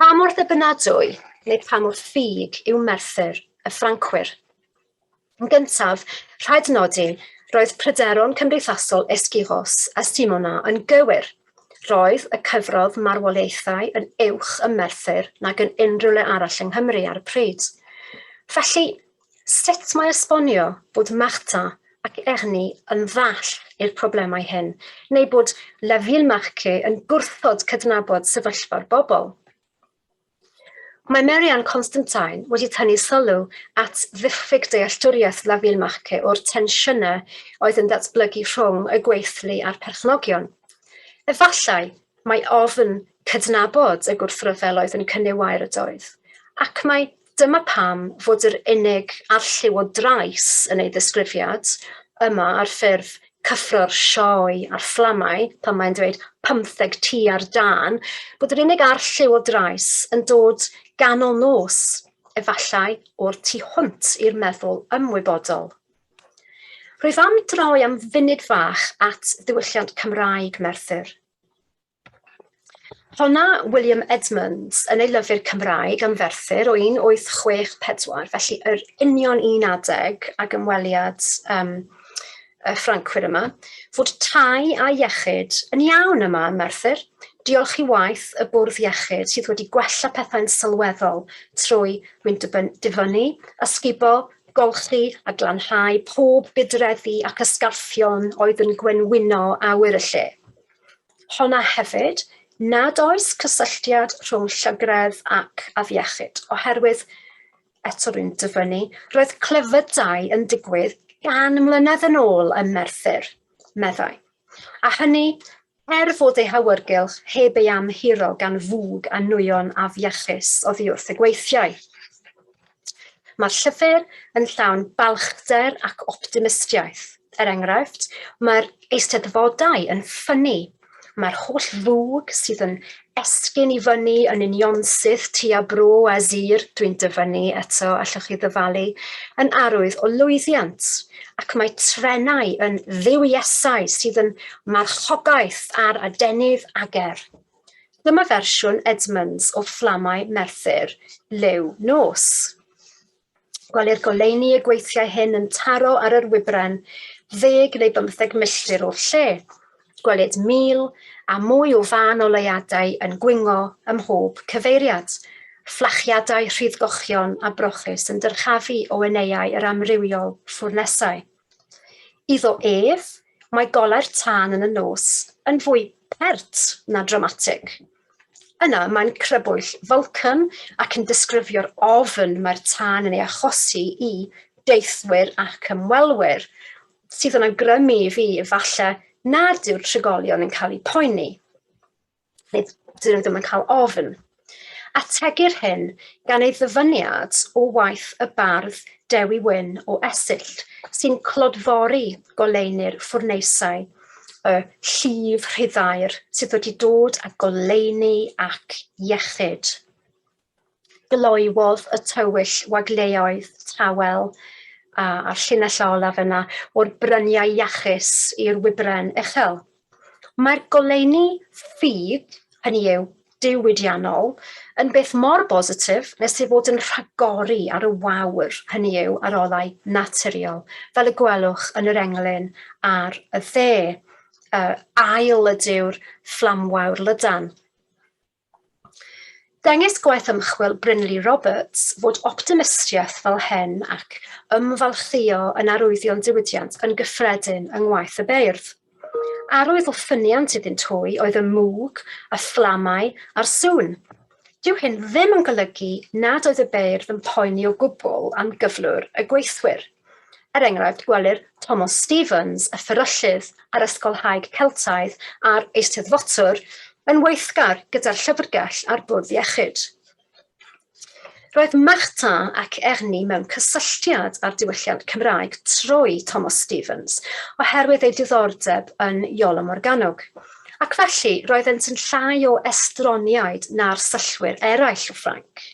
Pa mor ddibynadwy neu pa mor ffug yw Merthyr y Ffrancwyr? Yn gyntaf, rhaid nodi, roedd pryderon cymdeithasol Esquiros a Simona yn gywir. Roedd y cyfrodd marwolaethau yn uwch ym Merthyr nag yn unrhyw le arall yng Nghymru ar y pryd. Felly, Sut mae esbonio bod Martin ac Ernie yn ddall i'r problemau hyn, neu bod La Villemarqué yn gwrthod cydnabod sefyllfa'r bobl? Mae Mary-Ann Constantine wedi tynnu sylw at ddiffyg dealltwriaeth La Villemarqué o'r tensiynau oedd yn datblygu rhwng y gweithlu a'r perchnogion. Efallai mai ofn cydnabod y gwrthryfel oedd yn cyniwair ydoedd, ac mai Dyma pam fod yr unig arlliw o drais yn ei ddisgrifiad yma ar ffurf cyffro'r sioe a'r fflamau, pan mae'n dweud pymtheg tŷ ar dân, bod yr unig arlliw o drais yn dod ganol nos, efallai o'r tu hwnt i'r meddwl ymwybodol. Rwyf am droi am funud fach at ddiwylliant Cymraeg Merthyr. Honna William Edmunds yn ei lyfr Cymraeg am Ferthyr o 1864, felly yr union un adeg ag ymweliad um, y Ffrancwyr yma, fod tai a iechyd yn iawn yma ym Merthyr, diolch i waith y Bwrdd Iechyd sydd wedi gwella pethau'n sylweddol trwy, rwy'n dyfynnu, ysgubo, golchi a glanhau pob budreddi ac ysgarthion oedd yn gwenwyno awyr y lle. Honna hefyd nad oes cysylltiad rhwng llygredd ac afiechyd, oherwydd, eto rwy'n dyfynnu, roedd clefydau yn digwydd gan mlynedd yn ôl ym Merthyr, meddai. A hynny er fod ei hawyrgylch heb ei amhuro gan fwg a nwyon afiechus oddi wrth y gweithiau. Mae'r llyfr yn llawn balchder ac optimistiaeth. Er enghraifft, mae'r eisteddfodau yn ffynnu. Mae'r holl fwg sydd yn esgyn i fyny yn unionsyth tua bro Azir, dwi'n dyfynnu eto, allwch chi ddyfalu, yn arwydd o lwyddiant. Ac mae trenau yn dduwiesau sydd yn marchogaeth ar adenydd ager. Dyma fersiwn Edmunds o Fflamau Merthyr Liw Nos. Gwelir goleuni y gweithiau hyn yn taro ar yr wybren ddeg neu bymtheg milltir o'r lle. Gwelid 1,000 a mwy o fân oleuadau yn gwingo ym mhob cyfeiriad. fflachiadau rhuddgochion a brochus yn dyrchafu o eneuau yr amrywiol ffwrnesau. Iddo ef, mae golau'r tân yn y nos yn fwy pert na dramatig. Yna mae'n crybwyll Vulcan ac yn disgrifio'r ofn mae'r tân yn ei achosi i deithwyr ac ymwelwyr, sydd yn awgrymu i fi efallai nad yw'r trigolion yn cael eu poeni. Neu dyn nhw ddim yn cael ofn. Ategir hyn gan ei ddyfyniad o waith y bardd Dewi Wyn o Esyllt, sy'n clodfori goleuni'r ffwrneisau, y llif rhyddhaer sydd wedi dod â goleuni ac iechyd. Gloywodd y tywyll wagleoedd tawel a, a'r llinell olaf yna o'r bryniau iachus i'r wybren uchel. Mae'r goleuni ffug, hynny yw, diwydiannol, yn beth mor bositif nes ei fod yn rhagori ar y wawr, hynny yw, ar olau naturiol, fel y gwelwch yn yr englyn ar y dde. Uh, ail ydyw'r fflamwawr lydan. Dengys gwaith ymchwil Brinley Roberts fod optimistiaeth fel hyn ac ymfalchïo yn arwyddion diwydiant yn gyffredin yng ngwaith y beirdd. Arwydd o ffyniant iddynt hwy oedd y mwg, y fflamau a'r sŵn. Dyw hyn ddim yn golygu nad oedd y beirdd yn poeni o gwbl am gyflwr y gweithwyr. Er enghraifft, gwelir Tomos Stevens, y fferyllydd a'r ysgolhaig Celtaidd a'r eisteddfotwr, yn weithgar gyda'r llyfrgell a'r bwrdd iechyd. Roedd Martin ac Ernie mewn cysylltiad â'r diwylliant Cymraeg trwy Tomos Stevens oherwydd eu diddordeb yn Iolo Morgannwg, ac felly roeddent yn llai o estroniaid na'r syllwyr eraill o Ffrainc.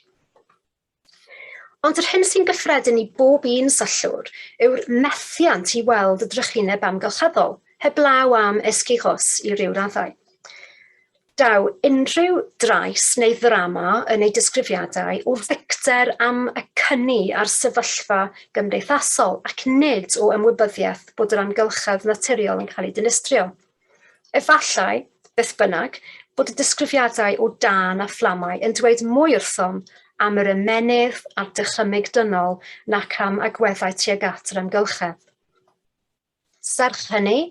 Ond yr hyn sy'n gyffredin i bob un syllwr yw'r methiant i weld y drychineb amgylcheddol, heblaw am esgusos i ryw raddau. Daw unrhyw drais neu ddrama yn ei disgrifiadau o ddicter am y cyni a'r sefyllfa gymdeithasol ac nid o ymwybyddiaeth bod yr amgylchedd naturiol yn cael ei dinistrio. Efallai, beth bynnag, bod y disgrifiadau o dân a fflamau yn dweud mwy wrthom am yr ymennydd a'r dychymyg dynol nac am agweddau tuag at yr amgylchedd. Serch hynny,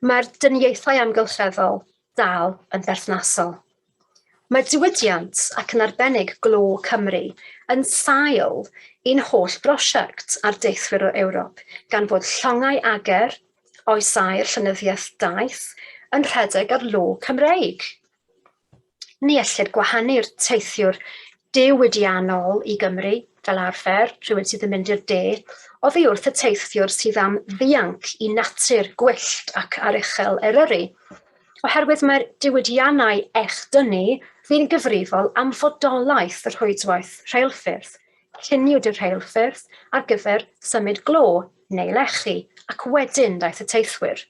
mae'r dyniaethau amgylcheddol dal yn berthnasol. Mae diwydiant, ac yn arbennig glo Cymru, yn sail i'n holl brosiect ar deithwyr o Ewrop, gan fod llongau ager, oes aur llenyddiaeth daith, yn rhedeg ar lo Cymreig. Ni ellir gwahanu'r teithiwr diwydiannol i Gymru, fel arfer, rhywun sydd yn mynd i'r de, oddi wrth y teithiwr sydd am ddianc i natur gwyllt ac aruchel Eryri. Oherwydd mae'r diwydiannau echdynnu fu'n gyfrifol am fodolaeth y rhwydwaith rheilffyrdd, lluniwyd y rheilffyrdd ar gyfer symud glo neu lechi, ac wedyn daeth y teithwyr.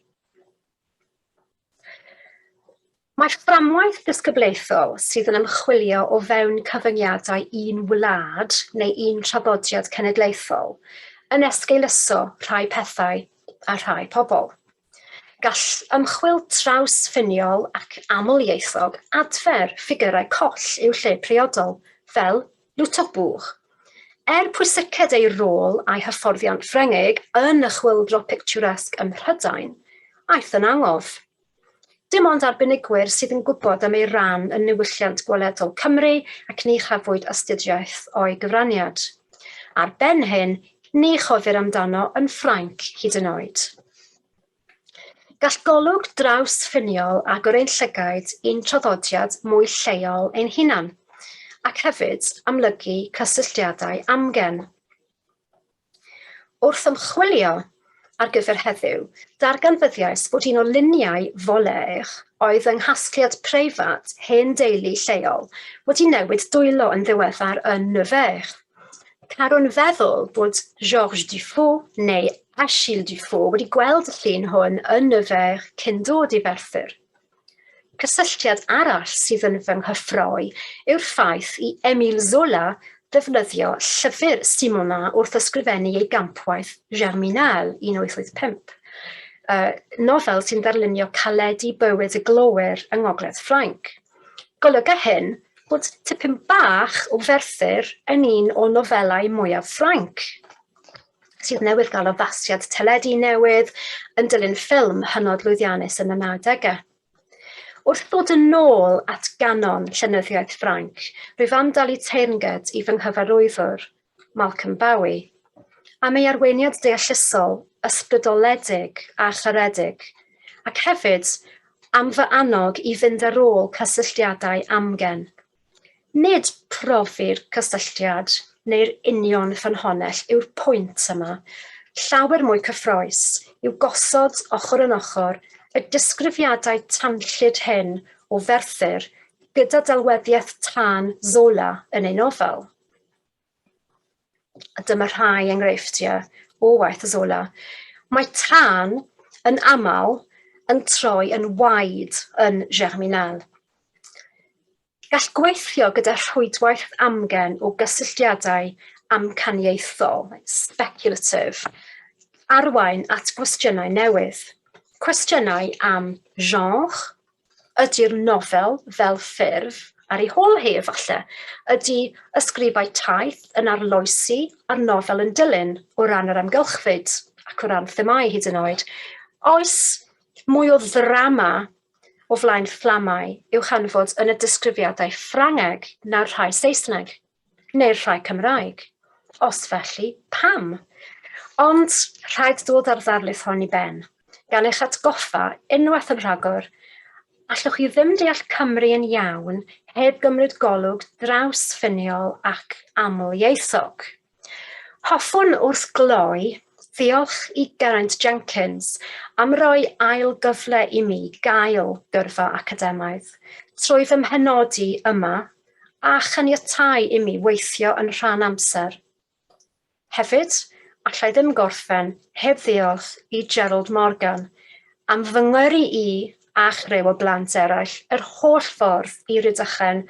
Mae fframwaith disgyblaethol sydd yn ymchwilio o fewn cyfyngiadau un wlad neu un traddodiad cenedlaethol yn esgeuluso rhai pethau a rhai pobl. Gall ymchwil trawsffiniol ac amlieithog adfer ffigyrau coll i'w lle priodol, fel Lauterbourg. Er pwysiced ei rôl a'i hyfforddiant Ffrengig yn y chwyldro pictiwrésg ym Mhrydain, aeth yn angof. Dim ond arbenigwyr sydd yn gwybod am ei ran yn niwylliant gweledol Cymru ac ni chafwyd astudiaeth o'i gyfraniad. Ar ben hyn, ni chofir amdano yn Ffrainc hyd yn oed. Gall golwg drawsffiniol agor ein llygaid i'n traddodiad mwy lleol ein hunan, ac hefyd amlygu cysylltiadau amgen. Wrth ymchwilio ar gyfer heddiw, darganfyddiais fod un o luniau Volaire oedd yng nghasgliad preifat hen deulu lleol wedi newid dwylo yn ddiweddar yn Nevers. Carwn feddwl bod Georges Dufaux neu Achille Dufaux wedi gweld y llun hwn yn Nevers cyn dod i Ferthyr. Cysylltiad arall sydd yn fy nghyffroi yw'r ffaith i Émile Zola ddefnyddio llyfr Simonnin wrth ysgrifennu ei gampwaith Germinal 1885, uh, nofel sy'n darlunio caledi bywyd y glowyr yng Ngogledd Ffrainc. Golyga hyn bod tipyn bach o Ferthyr yn un o nofelau mwyaf Ffrainc, sydd newydd gael addasiad teledu newydd yn dilyn ffilm hynod lwyddiannus yn y 90au. Wrth ddod yn ôl at ganon llenyddiaeth Ffrainc, rwyf am dalu teyrnged i fy nghyfarwyddwr, Malcolm Bowie, am ei arweiniad deallusol, ysbrydoledig a charedig, ac hefyd am fy annog i fynd ar ôl cysylltiadau amgen. Nid profi'r cysylltiad neu'r union ffynhonnell yw'r pwynt yma. Llawer mwy cyffrous yw gosod ochr yn ochr y disgrifiadau tanllyd hyn o Ferthyr gyda delweddiaeth tân Zola yn ei nofel. A dyma rhai enghreifftiau o waith Zola. Mae tân yn aml yn troi yn waed yn Germinal. Gall gweithio gyda rhwydwaith amgen o gysylltiadau amcaniaethol, speculative, arwain at gwestiynau newydd. Cwestiynau am genre, ydy'r nofel fel ffurf ar ei hôl hi efallai? Ydy ysgrifau taith yn arloesi a'r nofel yn dilyn o ran yr amgylchfyd ac o ran themâu hyd yn oed? Oes mwy o ddrama o flaen fflamau i'w chanfod yn y disgrifiadau Ffrangeg na'r rhai Saesneg, neu'r rhai Cymraeg? Os felly, pam? Ond rhaid dod â'r ddarlith hon i ben, gan eich atgoffa unwaith yn rhagor, allwch chi ddim deall Cymru yn iawn heb gymryd golwg drawsffiniol ac amlieithog. Hoffwn wrth gloi ddiolch i Geraint Jenkins am roi ail gyfle i mi gael gyrfa academaidd trwy fy mhenodi yma a chaniatáu i mi weithio yn rhan amser. Hefyd, allai ddim gorffen heb ddiolch i Gerald Morgan am fy ngyrru i a chriw o blant eraill yr holl ffordd i Rydychen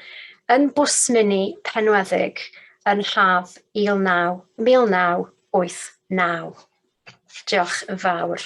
yn bws mini Penweddig yn haf 19, 1989. Diolch yn fawr.